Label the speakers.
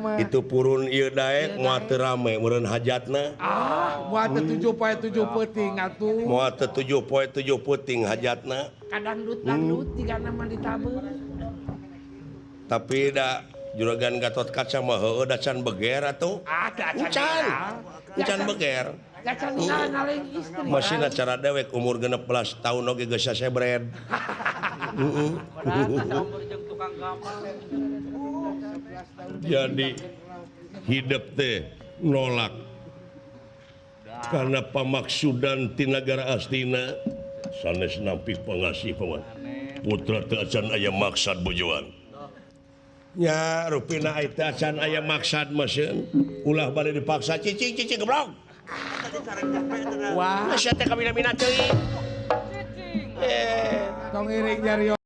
Speaker 1: mah.
Speaker 2: Itu purun ieu daek moal teu rame meureun hajatna.
Speaker 1: Ah, moal teu 7 poe 7 peuting atuh.
Speaker 2: Moal teu 7 poe 7 peuting hajatna.
Speaker 1: Kadangdut dangdut jigana mah ditabeuh.
Speaker 2: Tapi da Juragan Gatot Kaca mah heueuh da can beger atuh.
Speaker 1: Ah, da
Speaker 2: can. Can beger.
Speaker 1: Da can ngaleng istri.
Speaker 2: Masih cara dewek umur 16 tahun oge geus sasebred. Heeh. Jadi hidup teh nolak karena pamaksudan ti nagara Astina sanes nampi pangasih paman. Putra teu acan aya maksad bojoan. Nya rupina teu acan aya maksad mah sieun ulah bade dipaksa cicing cicing geblog.
Speaker 1: Wah,
Speaker 2: sia teh kamina-mina teuing.
Speaker 1: Tong iring jari.